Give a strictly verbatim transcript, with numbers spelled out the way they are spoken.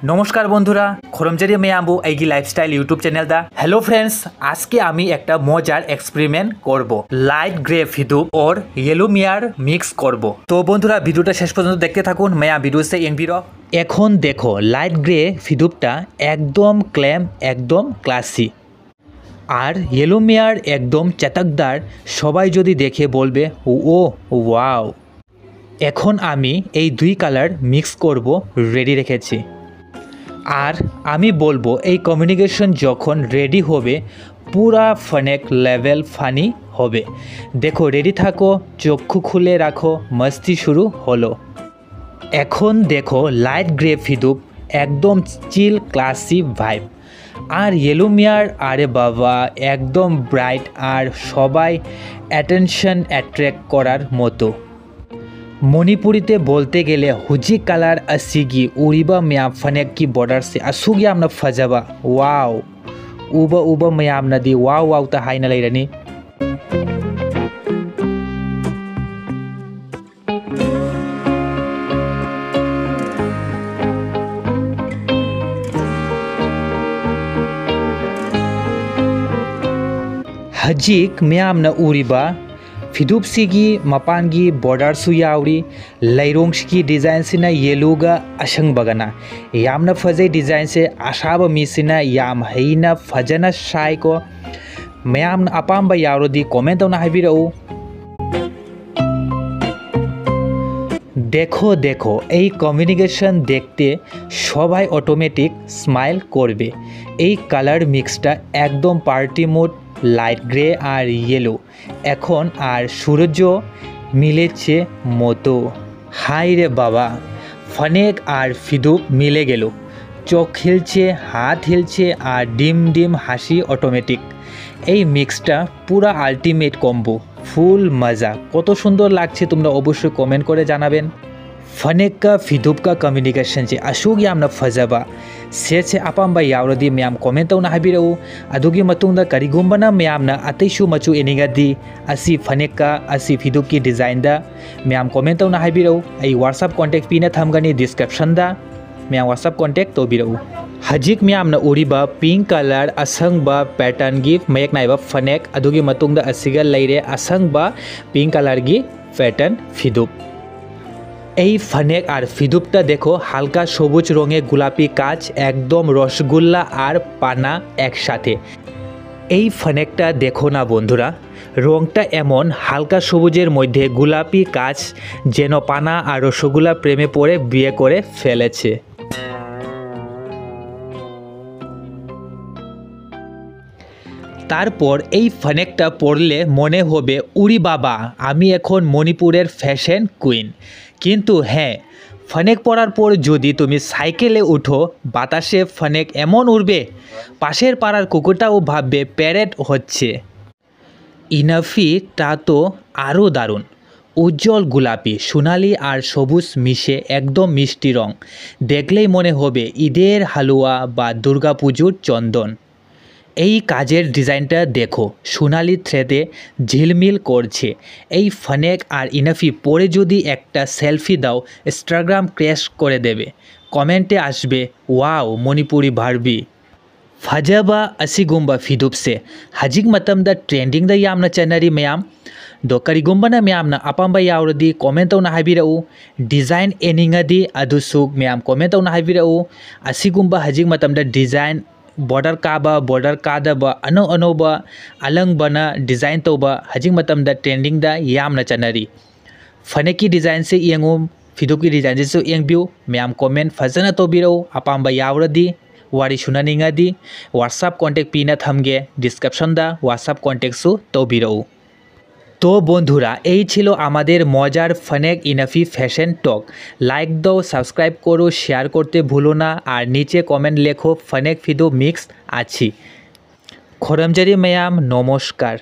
নমস্কার বন্ধুরা, খরমজারি মেয়াম্বু এইগি lifestyle YouTube channel দা। Hello friends, আজকে আমি একটা মজার এক্সপেরিমেন্ট করব। লাইট গ্রে ফিদুপ ওর ইয়েলো মিয়ার মিক্স করব। তো বন্ধুরা, ভিডিওটা শেষ পর্যন্ত দেখতে থাকুন। মেয়া ভিডিও সে এন বিরো। এখন দেখো, লাইট গ্রে ফিদুপটা একদম ক্লেম, একদম ক্লাসি। আর ইয়েলো মিয়ার একদম চটকদার। সবাই যদি দেখে বলবে, "ও ওয়াও।" এখন আমি এই দুই কালার মিক্স করব, রেডি রেখেছি। আর আমি বলবো, এই কমিউনিকেশন যখন রেডি হবে, পুরা ফনেক লেভেল ফানি হবে। দেখো, রেডি থাকো, চক্ষু খুলে রাখো, মস্তি শুরু হলো। এখন দেখো, লাইট গ্রে ফিদুপ, একদম চিল ক্লাসি ভাইব। আর ইয়েলো মিয়ার, আরে বাবা, একদম ব্রাইট আর সবাই অ্যাটেনশন অ্যাট্রাক্ট করার মতো। মণিপুরিতে বলতে গেলে হুজি কালার আসিগি উরিবা ꯃꯌꯥꯝ ꯐꯅꯦꯛꯀꯤ ꯕꯣꯔꯗꯔꯁꯦ ꯑꯁꯨꯛ ꯌꯥꯝꯅ ꯐꯖꯕ꯫ ꯋꯥꯎ! ꯎꯕ ꯎꯕ ꯃꯌꯥꯝꯅꯗꯤ ꯋꯥꯎ ꯋꯥꯎꯇ ꯍꯥꯏꯅ ꯂꯩꯔꯅꯤ꯫ ꯍꯧꯖꯤꯛ ꯃꯌꯥꯝꯅ ꯎꯔꯤꯕ ꯐꯤꯗꯨꯞꯁꯤꯒꯤ ꯃꯄꯥꯟꯒꯤ ꯕꯣꯔꯗꯔꯁꯨ ꯌꯥꯎꯔꯤ꯫ ꯂꯩꯔꯣꯡꯁꯤꯒꯤ ꯗꯤꯖꯥꯏꯟꯁꯤꯅ ꯌꯦꯜꯂꯣꯒ ꯑꯁꯪꯕꯒꯅ ꯌꯥꯝꯅ ꯐꯖꯩ꯫ ꯗꯤꯖꯥꯏꯟꯁꯦ ꯑꯁꯥꯕ ꯃꯤꯁꯤꯅ ꯌꯥꯝ ꯍꯩꯅ ꯐꯖꯅ ꯁꯥꯏꯀꯣ꯫ ꯃꯌꯥꯝꯅ ꯑꯄꯥꯝꯕ ꯌꯥꯎꯔꯗꯤ ꯀꯣꯃꯦꯟ ꯇꯧꯅ ꯍꯥꯏꯕꯤꯔꯛꯎ꯫ দেখো দেখো, এই কমিউনিকেশন দেখতে সবাই অটোমেটিক স্মাইল করবে। এই কালার মিক্সটা একদম পার্টি মুড, লাইট গ্রে আর ইয়েলো। এখন আর সূর্য মিলেছে মতো। হায় রে বাবা, ফনেক আর ফিদুপ মিলে গেল। চোখ হিলছে, হাত হিলছে আর ডিম ডিম হাসি অটোমেটিক। এই মিক্সটা পুরা আলটিমেট কম্বো, ফুল মজা। কত সুন্দর লাগছে তোমরা অবশ্যই কমেন্ট করে জানাবেন। ꯐꯅꯦꯛꯀ ꯐꯤꯗꯨꯞꯀ ꯀꯝꯕꯤꯅꯦꯁꯟꯁꯦ ꯑꯁꯨꯛ ꯌꯥꯝꯅ ꯐꯖꯕ꯫ ꯁꯦꯠꯁꯦ ꯑꯄꯥꯝꯕ ꯌꯥꯎꯔꯗꯤ ꯃꯌꯥꯝ ꯀꯣꯃꯦꯟ ꯇꯧꯅ ꯍꯥꯏꯕꯤꯔꯛꯎ꯫ ꯑꯗꯨꯒꯤ ꯃꯇꯨꯡꯗ ꯀꯔꯤꯒꯨꯝꯕꯅ ꯃꯌꯥꯝꯅ ꯑꯇꯩꯁꯨ ꯃꯆꯨ ꯏꯅꯤꯡꯉꯗꯤ ꯑꯁꯤ ꯐꯅꯦꯛꯀ ꯑꯁꯤ ꯐꯤꯗꯨꯞꯀꯤ ꯗꯤꯖꯥꯏꯟꯗ ꯃꯌꯥꯝ ꯀꯣꯃꯦꯟ ꯇꯧꯅ ꯍꯥꯏꯕꯤꯔꯛꯎ꯫ ꯑꯩ ꯋꯥꯠꯁꯑꯦꯞ ꯀꯣꯟꯇꯦꯛ ꯄꯤꯅ ꯊꯝꯒꯅꯤ ꯗꯤꯁꯀ꯭ꯔꯤꯞꯁꯟꯗ꯫ ꯃꯌꯥꯝ WhatsApp contact ꯇꯧꯕꯤꯔꯛꯎ꯫ ꯍꯧꯖꯤꯛ ꯃꯌꯥꯝꯅ ꯎꯔꯤꯕ pink colour ꯑꯁꯪꯕ patternꯒꯤ ꯃꯌꯦꯛ ꯅꯥꯏꯕ ꯐꯅꯦꯛ, ꯑꯗꯨꯒꯤ ꯃꯇꯨꯡꯗ ꯑꯁꯤꯒ ꯂꯩꯔꯦ ꯑꯁꯪꯕ pink colourꯒꯤ pattern ফিদꯨꯞ। এই ফনেক আর ফিদুপটা দেখো, হালকা সবুজ রঙে গোলাপি কাজ, একদম রসগোল্লা আর পানা একসাথে। এই ফনেকটা দেখো না বন্ধুরা, রংটা এমন হালকা সবুজের মধ্যে গোলাপি কাজ, যেন পানা আর রসগোল্লা প্রেমে পড়ে বিয়ে করে ফেলেছে। তারপর এই ফনেকটা পরলে মনে হবে, উরি বাবা, আমি এখন মণিপুরের ফ্যাশন কুইন। কিন্তু হ্যাঁ, ফনেক পরার পর যদি তুমি সাইকেলে উঠো, বাতাসে ফনেক এমন উড়বে, পাশের পাড়ার কুকুরটাও ভাববে প্যারেড হচ্ছে। ইনাফিটা তো আরও দারুণ। উজ্জ্বল গোলাপি, সোনালি আর সবুজ মিশে একদম মিষ্টি রং। দেখলেই মনে হবে ঈদের হালুয়া বা দুর্গাপুজোর চন্দন। এই কাজের ডিজাইনটা দেখো, সোনালি থ্রেডে ঝিলমিল করছে। এই ফনেক আর ইনাফি পরে যদি একটা সেলফি দাও, ইনস্টাগ্রাম ক্র্যাশ করে দেবে। কমেন্টে আসবে, "ওয়াও, মণিপুরি বারবি।" ꯐꯖꯕ ꯑꯁꯤꯒꯨꯝꯕ ꯐꯤꯗꯨꯞꯁꯦ ꯍꯧꯖꯤꯛ ꯃꯇꯝꯗ ꯇ꯭ꯔꯦꯟꯗꯤꯡꯗ ꯌꯥꯝꯅ ꯆꯠꯅꯔꯤ ꯃꯌꯥꯝ꯫ ꯑꯗꯣ ꯀꯔꯤꯒꯨꯝꯕꯅ ꯃꯌꯥꯝꯅ ꯑꯄꯥꯝꯕ ꯌꯥꯎꯔꯗꯤ ꯀꯣꯃꯦꯟ ꯇꯧꯅ ꯍꯥꯏꯕꯤꯔꯛꯎ꯫ ꯗꯤꯖꯥꯏꯟ ꯌꯦꯡꯅꯤꯡꯉꯗꯤ ꯑꯗꯨꯁꯨ ꯃꯌꯥꯝ ꯀꯣꯃꯦꯟ ꯇꯧꯅ ꯍꯥꯏꯕꯤꯔꯛꯎ꯫ ꯑꯁꯤꯒꯨꯝꯕ ꯍꯧꯖꯤꯛ ꯃꯇꯝꯗ ꯗꯤꯖꯥꯏꯟ, ꯕꯣꯔꯗꯔ ꯀꯥꯕ, ꯕꯣꯔꯗꯔ ꯀꯥꯗꯕ, ꯑꯅꯧ ꯑꯅꯧꯕ ꯑꯂꯪꯕꯅ ꯗꯤꯖꯥꯏꯟ ꯇꯧꯕ ꯍꯧꯖꯤꯛ ꯃꯇꯝꯗ ꯇ꯭ꯔꯦꯟꯗꯤꯡꯗ ꯌꯥꯝꯅ ꯆꯠꯅꯔꯤ꯫ ꯐꯅꯦꯛꯀꯤ ꯗꯤꯖꯥꯏꯟꯁꯦ ꯌꯦꯡꯉꯨ, ꯐꯤꯗꯨꯞꯀꯤ ꯗꯤꯖꯥꯏꯟꯁꯤꯁꯨ ꯌꯦꯡꯕꯤꯌꯨ꯫ ꯃꯌꯥꯝ ꯀꯣꯃꯦꯟ ꯐꯖꯅ ꯇꯧꯕꯤꯔꯛꯎ꯫ ꯑꯄꯥꯝꯕ ꯌꯥꯎꯔꯗꯤ, ꯋꯥꯔꯤ ꯁꯨꯅꯅꯤꯡꯉꯗꯤ, WhatsApp contact ꯄꯤꯅ ꯊꯝꯒꯦ, ꯗꯤꯁꯀ꯭ꯔꯤꯞꯁꯟꯗ WhatsApp contactꯁꯨ ꯇꯧꯕꯤꯔꯛꯎ꯫ তো বন্ধুরা, এই ছিল আমাদের মজার ফনেক ইনাফি ফ্যাশন টক। লাইক দাও, সাবস্ক্রাইব করো, শেয়ার করতে ভুলো না, আর নিচে কমেন্ট লেখো, ফনেক ফিদুপ মিক্স আছি। ꯈꯣꯏꯔꯝꯖꯔꯤ ꯃꯌꯥꯝ, নমস্কার।